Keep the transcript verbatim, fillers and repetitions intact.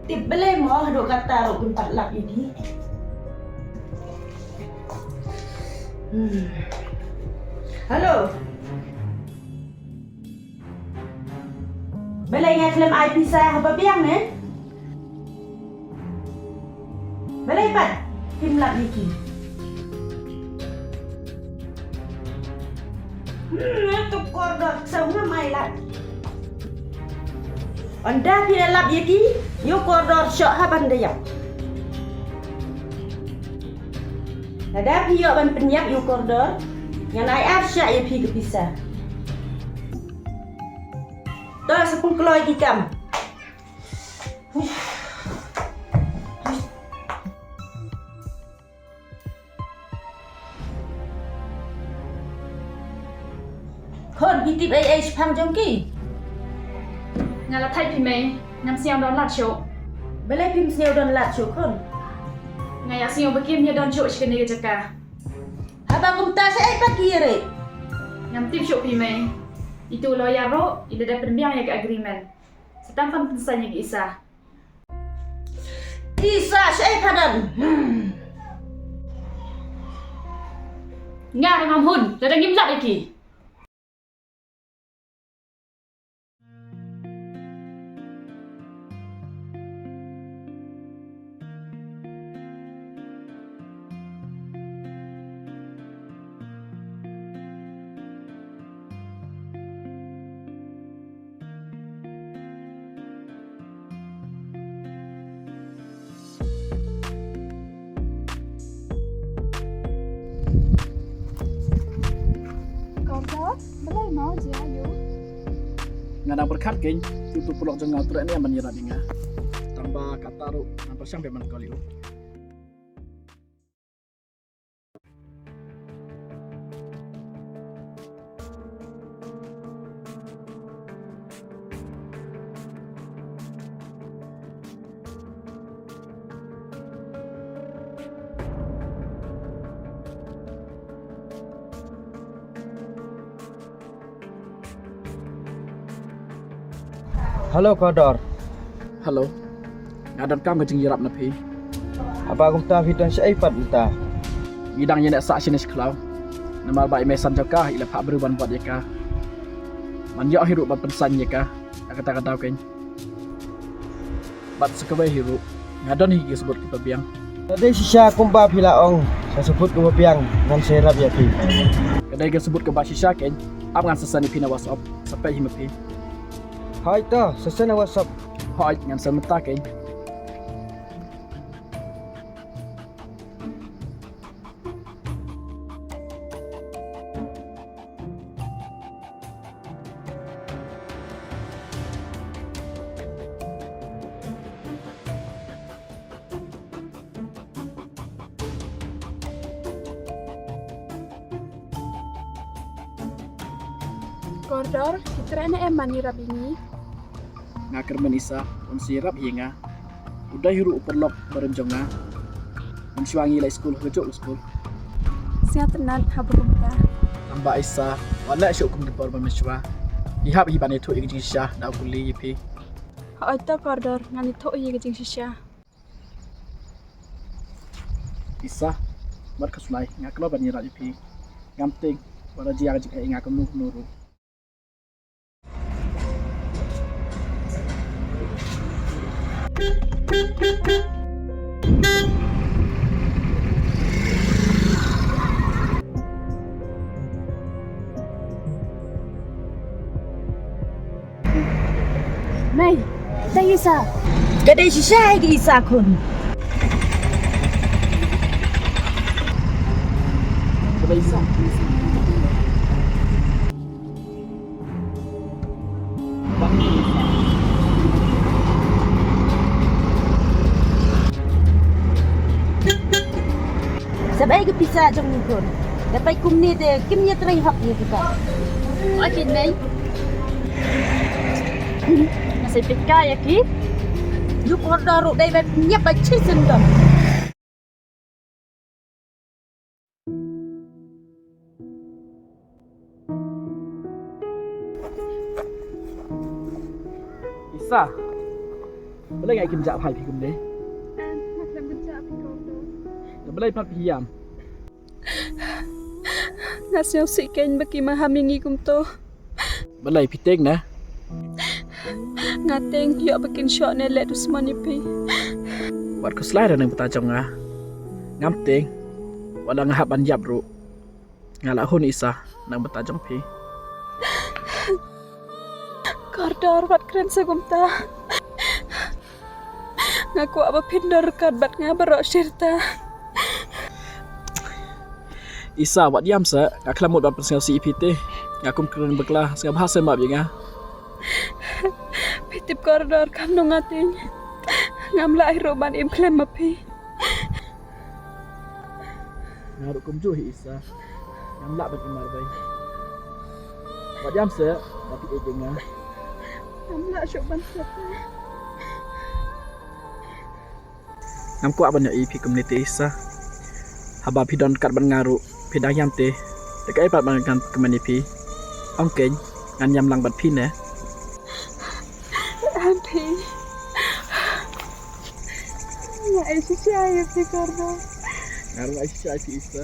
Tip balei mo haduh katta ruh kim pat lap ïa ki. Hmm. Hello. Balei nga khlem ai pisa haba biang ne? Balei pat kim lap ïa ki? Hmm, tu kordor sa ngam ai lap. Ynda phi lap ïa ki, ïa u kordor shoh ha ban da ïap. Lada phi ïoh ban pynïap ïa u kordor, ngan ai arshah ïa phi ka pisa. To sa pynkloi ki kam. Khun, phi tip ei ei shaphang jong ki? Nga la thait phi mei, ngam sngew don lad shuh. Balei phim sngew don lad shuh khun? Nga ïa sngew ba kim ïa don shuh sha kane ka jaka. Haba kumta shaei pat ki ïa ri? Ngam tip shuh phi mei. Itu lawyer ruh i la dep pynbiang ïa ka agreement. Sa tang pynsan ïa ka Isa. Isa shaei pat don? Hmm. Nga ruh ngam hun, lada ngim lap ïa ki. Kordor, balei mo jia ïa u? Nga dang pyrkhat kein, utu u paralok jong nga u treh ne em ban ïarap ïa nga. Tang ba katta ruh ngan pyrshang ban call ïa u. Hello, Kordor. Hello. Nga donkam ka jingïarap na phi. Haba kumta phi don shaei pat mynta? Ngi dang ïaneh sah shane shi khlaw. Namar ba i mei san jong ka i la phah briew ban wad ïa ka. Ban ïoh hi ruh ban pynsan ïa ka. Ïa kata ka daw kein. Bad sa kawei hi ruh, nga don hi ki sabut kiba biang. Ka dei shisha kumba phi la ong, ka sabut kaba biang, ngan sa ïarap ïa phi. Ka dei ka sabut kaba shisha kein, ap ngan sa send ïa phi na WhatsApp, sa peit hi ma phi. Hooid to, sa send na WhatsApp. Hooid, ngan send mynta kein. Kordor, ki treh ne em ban ïarap ïa ngi? Nga kyrmen Isa, un sa ïarap hi ïa nga. U dei hi ruh u paralok barim jong nga. Mynshuwa ngi la skul ha kajuh ka skul. Sngewtynnat haba kumta. Tang ba Isa, wat leh shuh kum ki por ba mynshuwa. Ngi hap hi ban ïathuh ïa ka jingshisha, da u kylli ïa phi. Hooid to Kordor, ngan ïathuh ïa ka jingshisha. Isa, mat ka snai, nga kynnoh ban ïarap ïa phi. Ngam tieng, wat la jia ka jingeh ïa nga kumno kumno ruh. Mei, dei Isa. Ka dei shisha ïa ka Isa khun. Ka dei Isa. Sa bai ka pisa jong ngi khun. Da peit kumne te kim ïa trei hok ïa kita. Oi kin nei. Nga sa peit ka ïa ki. Ïa u Kordor ruh dei ban ñiap ba chi sendom. Isa. Balei nga kim jah phai phi kumne? Balei pat phi ïam? Nga sngewsih kein ba ki maham ïa ngi kumto. Balei phi tieng ne? Nga tieng ïoh ba kin shoh ne leh dusmon ïa phi. Wat khuslai re nang bata jong nga. Ngam tieng. Wat la nga hap ban ïap ruh. Nga la hun Isa nang bata jong phi. Kordor, wat kren sa kumta. Nga kwah ba phin don ryngkat bad nga baroh shirta. Isa, wat ïam sa, nga khlem mut ban pynsngewsih ïa phi te. Nga kum kren bakla, sngewbha sngewbha ïa nga. Phi tip Kordor, kam nang nga tieng. Ngam lah ruh ban im khlem ma phi. Nga ruh kumjuh hi Isa. Ngam lah ban im marwei. Wat ïam sa, ba phi ïeit ïa nga. Ngam lah shuh ban sngewthuh. Ngam kwah ban ïohi phi kumne te Isa. Haba phi don ryngkat bad nga ruh phi dang ïam te. Te kaei pat ba ngan kmen ïa phi? Ong kein, ngan ïam lang bad phi ne? Auntie. Nga ai shisha ïa phi Kordor. Nga ruh ai shisha ïa phi Isa.